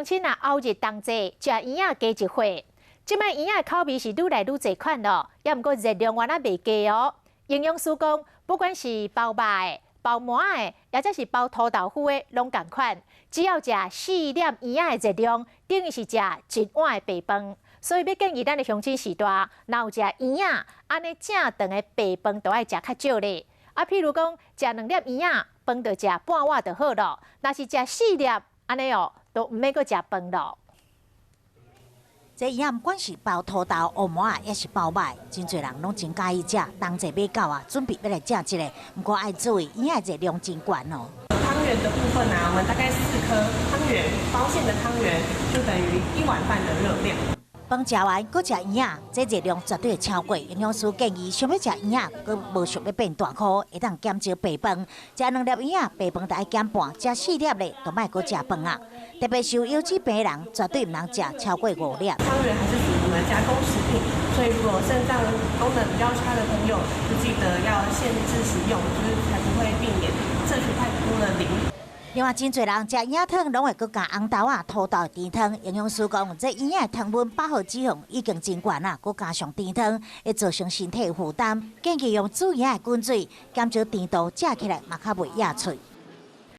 親啊，後日同齊食圓仔加一歲。這擺圓仔口味是愈來愈濟款咯，猶毋過熱量原來袂低哦。營養師講，不管是包肉的、包饃的，抑者是包塗豆腐的，攏仝款。只要食四粒圓仔的熱量，等於是食一碗的白飯。所以欲建議咱的鄉親序大，若有食圓仔，按呢正頓的白飯都愛食較少咧。啊，譬如講，食兩粒圓仔，飯就食半碗就好咯。若是食四粒，按呢哦，都毋免閣食飯咯。這圓仔毋管是包土豆、烏饃仔，抑是包肉，真濟人攏真佮意食。冬節欲到啊，準備欲來食一下。毋過愛注意，圓仔熱量真懸哦。湯圓的部分啊，我們大概四顆湯圓，包餡的湯圓就等於一碗飯的熱量。飯食完，閣食圓仔，這熱量絕對會超過。營養師建議，想欲食圓仔，閣無想欲變大箍，會當減少白飯。食兩粒圓仔，白飯就愛減半；食四粒咧，就莫閣食飯啊。特別是有腰子病的人，絕對毋通食超過五粒。湯圓還是屬於我們加工食品，所以如果腎臟功能比較差的朋友，就記得要限制食用，就是才不會避免攝取太多的磷。另外，真濟人食圓仔湯，攏會閣加紅豆仔、土豆甜湯。營養師講，這圓仔糖分飽和脂肪已經真懸啦，閣加上甜湯，會造成身體負擔。建議用煮圓仔滾水，減少甜度，食起來嘛較袂吔喙。